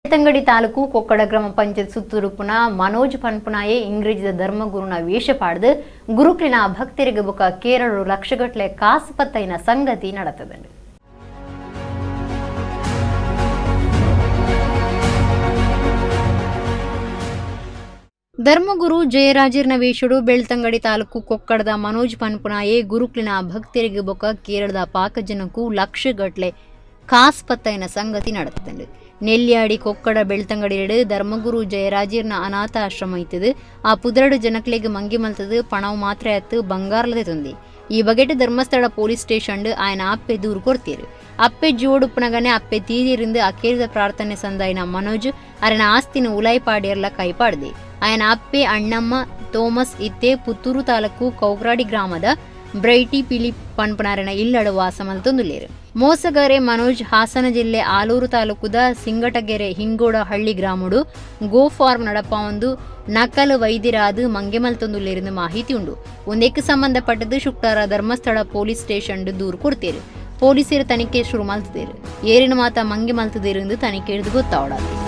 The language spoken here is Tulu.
ಬೆಳ್ತಂಗಡಿ ತಾಲೂಕು ಕೊಕ್ಕಡ ಗ್ರಾಮ ಪಂಚಾಯತ್ ಸುತ್ತುರುಪುನ ಮನೋಜ್ ಪನ್ಪುನಾಯೆ ಇಂಗ್ರೇಜಿದ ಧರ್ಮಗುರುನ ವೇಷ ಪಾಡ್ದು ಗುರುಕ್ಲಿನ ಭಕ್ತರಿಗೆ ಬೊಕ ಕೇರಳ ಲಕ್ಷಗಟ್ಲೆ ಕಾಸು ಪತ್ತೈನ ಸಂಗತಿ ನಡತದಂಡು. ಧರ್ಮಗುರು ಜಯರಾಜರ್ನ ವೇಷಡು ಬೆಳ್ತಂಗಡಿ ತಾಲೂಕು ಕೊಕ್ಕಡದ ಮನೋಜ್ ಪನ್ಪುನಾಯೆ ಗುರುಕ್ಲಿನ ಭಕ್ತರಿಗೆ ಬೊಕ ಕೇರಳದ ಪಾಕಜನಕ್ಕೂ ಲಕ್ಷಗಟ್ಲೆ ಕಾಸು ಪತ್ತೈನ ಸಂಗತಿ ನಡತದಂಡು. ನೆಲ್ಯಾಡಿ ಕೊಕ್ಕಡ ಬೆಳ್ತಂಗಡಿಯಡು ಧರ್ಮಗುರು ಜಯರಾಜರ್ನ ಅನಾಥ ಆಶ್ರಮ ಇತ್ತದು. ಆ ಪುದರಡು ಜನಕ್ಲೆಗ್ ಮಂಗಿ ಮಲ್ತದು ಪಣವು ಮಾತ್ರ ಅತ್ತು ಬಂಗಾರಲದೆ ತೊಂದಿ. ಈ ಬಗೆಟ್ ಧರ್ಮಸ್ಥಳ ಪೊಲೀಸ್ ಸ್ಟೇಷನ್ ಆಯನ ಅಪ್ಪೆ ದೂರು ಕೊಡ್ತೀರು. ಅಪ್ಪೆ ಜೋಡುಪ್ಪನಗನೆ ಅಪ್ಪೆ ತೀರಿருந்து ಅಕೇರಿದ ಪ್ರಾರ್ಥನೆ ಸಂದಾಯಿನ ಮನೋಜ್ ಅರನ ಆಸ್ತಿನ ಉಲಾಯಿ ಪಾಡಿಯರ್ಲ ಕೈಪಾಡ್ದೆ. ಆಯನ ಅಪ್ಪೆ ಅಣ್ಣಮ್ಮ ತೋಮಸ್ ಇತ್ತೆ ಪುತ್ತೂರು ತಾಲೂಕು ಕೌಗ್ರಾಡಿ ಗ್ರಾಮದ ಬ್ರೈಟಿ ಪಿಲಿಪ್ ಪನ್ಪನಾರನ ಇಲ್ಲಡು ವಾಸ ಮಲ್ತೊಂದುಲ್ಲೇರು. ಮೋಸಗಾರೆ ಮನೋಜ್ ಹಾಸನ ಜಿಲ್ಲೆ ಆಲೂರು ತಾಲೂಕುದ ಸಿಂಗಟಗೆರೆ ಹಿಂಗೋಡ ಹಳ್ಳಿ ಗ್ರಾಮಡು ಗೋ ಫಾರ್ಮ್ ನಡಪ ಒಂದು ನಕಲು ವೈದ್ಯರಾದ ಮಂಗೆ ಮಲ್ತೊಂದುಲ್ಲೇರೆಂದು ಮಾಹಿತಿ ಉಂಡು. ಒಂದಕ್ಕೆ ಸಂಬಂಧಪಟ್ಟದ್ದು ಶುಕ್ರವಾರ ಧರ್ಮಸ್ಥಳ ಪೊಲೀಸ್ ಸ್ಟೇಷನ್ ದೂರು ಕೊಡ್ತೇರು. ಪೊಲೀಸರು ತನಿಖೆ ಶುರು ಮಲ್ತದೇರು. ಏರಿನ ಮಾತ ಮಂಗೆ ಮಲ್ತದೇರು ಎಂದು ತನಿಖೆ ಹಿಡಿದು ಗೊತ್ತಾವಡಾತೆ.